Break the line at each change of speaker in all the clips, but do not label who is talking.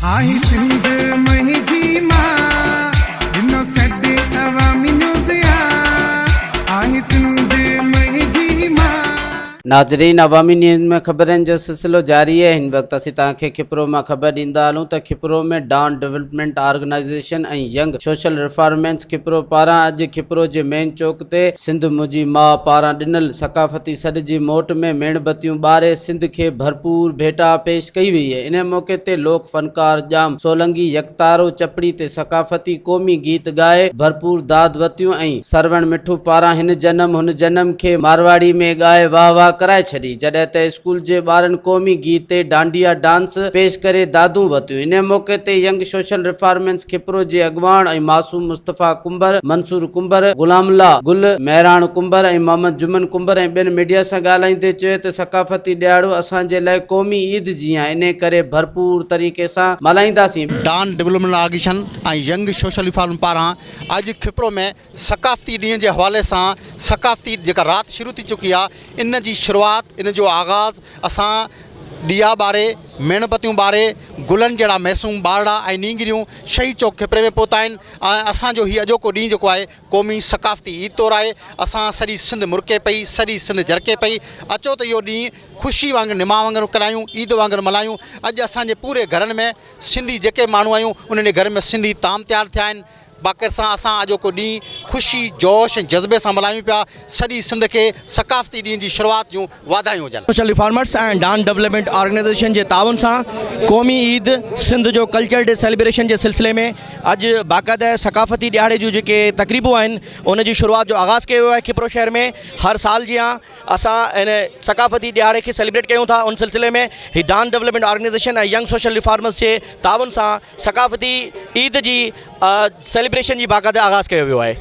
آهي سنڌ منهنجي مان، ڏنو سڏ عوامي نيوز آ، آهي سنڌ منهنجي مان.
ناظرين عوامي نيوز ۾ خبرن جو سلسلو جاري آهي هن وقت اسين توهان کي کپرو مان خبر ڏيندا هلون ته Khipro ۾ Dawn development organisation ۽ young social reformers Khipro پاران اڄ کپرو جي مين چوڪ تي سنڌ منهنجي ماء پاران ڏنل ثقافتي سڏ جي موٽ ۾ ميڻ بتيون ٻاري سنڌ کي ڀرپور ڀيٽا پيش ڪئي وئي ان موقعي تي لوڪ فنڪار ڄام سولنگي يڪتارو چپڙي تي ثقافتي قومي گيت ڳائي ڀرپور داد وتيون ۽ سروڻ مٺو پاران هن جنم هن جنم کي مارواڙي ۾ ڳائي واهه واهه ڪرائي ڇڏي، جڏهن ته اسڪول جي ٻارن قومي گيت تي ڊانڊيا ڊانس پيش ڪري دادون وتيون. انهي موقعي تي ينگ سوشل ريفارمنس کپرو جي اڳواڻ ۽ معصوم مصطفيٰ ڪنڀر، منصور ڪنڀر، غلام الله گل، مهراڻ ڪنڀر ۽ محمد جمن ڪنڀر ۽ ٻين ميڊيا سان ڳالهائيندي چيو ته ثقافتي ڏهاڙو اسان جي لاء قومي عيد جيان انهي ڪري ڀرپور طريقي سان ملهائينداسين.
Dawn development organisation ۽ young social reform پاران اڄ کپرو ۾ ثقافتي ڏينهن جي حوالي سان ثقافتي جيڪا رات شروع ٿي چڪي آهي ان جي شروعات ان جو آغاز اسان ڏيئا ٻاري ميڻ بتيون ٻاري گلن جهڙا معصوم ٻارڙا ۽ نينگريون شهيد چوڪ کپري ۾ پهتا آهن ۽ اسان جو هي اڄوڪو ڏينهن جيڪو آهي قومي ثقافتي عيد طور آهي اسان سڄي سنڌ مرڪي پئي سڄي سنڌ جرڪي پئي اچو ته اهو ڏينهن خوشي وانگر نماء وانگر ڪرايون عيد وانگر ملهايون اڄ اسان جي پوري گهرن ۾ سنڌي جيڪي ماڻهو آهيون انهن جي گهر ۾ سنڌي طعام تيار ٿيا آهن باقر سان اسان اڄوڪو ڏينهن خوشي جوش ۽ جذبي سان ملهايون پيا سڄي سنڌ کي ثقافتي ڏينهن جي شروعات جون واڌايون هجن.
Social reformers ۽ Dawn development organisation جي تعاون سان قومي عيد سنڌ جو ڪلچر ڊي سيلبريشن جي سلسلي ۾ اڄ باقاعده ثقافتي ڏهاڙي جون جيڪي تقريبون آهن ان جي شروعات جو آغاز ڪيو ويو آهي کپرو شهر ۾ هر سال جيان اسان ان ثقافتي ڏهاڙي کي سيليبريٽ ڪيون ٿا ان سلسلي ۾ هي Dawn development organisation ۽ young social reformers جي تعاون سان ثقافتي عيد جي سيليبريشن جي باقاعده آغاز ڪيو ويو آهي.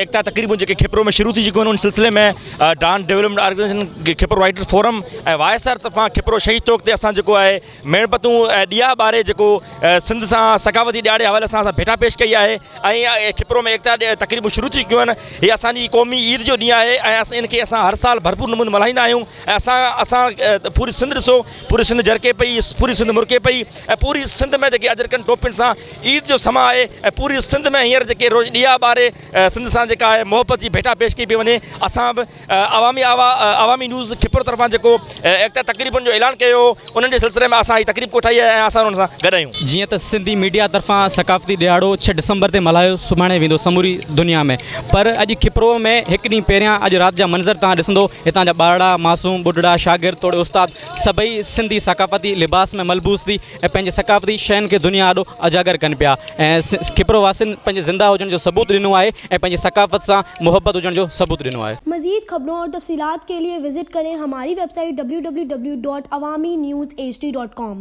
ايڪتا تقريبون جيڪي کپرو ۾ شروع ٿي چڪيون آهن ان سلسلي ۾ Dawn development organisation Khipro writers forum ۽ Y S R طرفان کپرو شهيد چوڪ تي اسان جيڪو آهي ميڻ بتون ۽ ڏيئا ٻاري جيڪو سنڌ سان ثقافتي ڏهاڙي حوالي سان اسان ڀيٽا پيش ڪئي آهي ۽ کپرو ۾ ايڪتا تقريبون شروع ٿي چڪيون آهن هي اسان جي قومي عيد جو ڏينهن آهي ۽ ان کي اسان هر سال ڀرپور نموني ملهائيندا آهيون ۽ اسان اسان پوري سنڌ ڏسو پوري سنڌ جرڪي پئي پوري سنڌ مرڪي پئي ۽ پوري سنڌ ۾ جيڪي اجرڪن ٽوپين سان عيد جو سما آهي ۽ پوري سنڌ ۾ هينئر جيڪي روز ڏيئا ٻاري سنڌ سان جيڪا آهي محبت جي ڀيٽا پيش ڪئي پئي وڃي اسان به عوامي آوا عوامي نيوز کپرو طرفان جيڪو ايڪتا تقريبن جو اعلان ڪيو هو انهن جي سلسلي ۾ اسان هي تقريب ڪوٺائي آهي ۽ اسان انهن سان گڏ آهيون.
جيئن ته سنڌي ميڊيا طرفان ثقافتي ڏهاڙو ڇهه ڊسمبر تي ملهايو سڀاڻي ويندو سموري دنيا ۾ پر اڄ کپرو ۾ هڪ ڏينهن پهريان اڄ رات جا منظر توهان ڏسندو هتان جا ٻارڙا معصوم ٻڍڙا شاگرد توڙي استاد سڀئي سنڌي ثقافتي لباس ۾ ملبوس ٿي ۽ پنهنجي ثقافتي شين کي دنيا آڏو اجاگر ڪن پيا ۽ کپرو واسين پنهنجي زنده هجڻ جو ثبوت ڏنو آهي ۽ پنهنجي ثقافت سان محبت هجڻ جو ثبوت ڏنو آهي.
مزيد خبرون اور تفصيلات کے لئے وزٽ ڪرين ھماري web site www.awamiNewsHD.com.